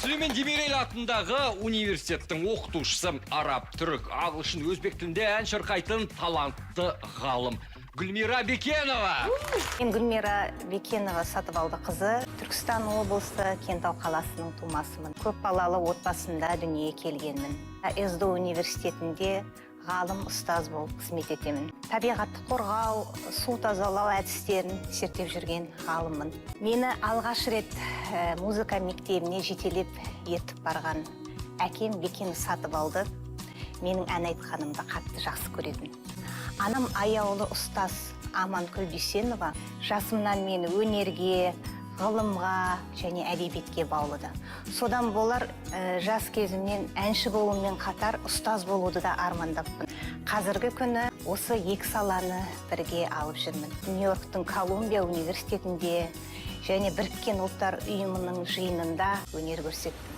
Сүлеймен Демирел атындағы университеттің оқытушысы, араб, түрік, ағылшын, өзбек тілінде ән шырқайтын талантты ғалым Гүлмира Бекенова. Мен Гүлмира Бекенова Сатыбалды қызы, Түркістан облысы, Кентау қаласының тумасымын. Көп балалы отбасында дүниеге келгенмін. СДУ университетінде ғалым, ұстаз болып қызмет етемін. Табиғатты қорғау, су тазалау әдістерін зерттеп жүрген ғалыммын. Мені алғаш рет музыка мектебіне жетелеп ертіп барған әкем Бекенов Сатыбалды менің ән айтқанымды қатты жақсы көретін. Анам, аяулы ұстаз Аманкүл Дүйсенова, жасымнан мені өнерге, ғылымға және әдебиетке баулыды. Содан болар, жас кезімнен әнші болумен қатар ұстаз болуды да армандаппын. Қазіргі күні осы екі саланы бірге алып жүрмін. Нью Йорктың Колумбия университетінде және Біріккен Ұлттар Ұйымының жиынында өнер көрсеттім.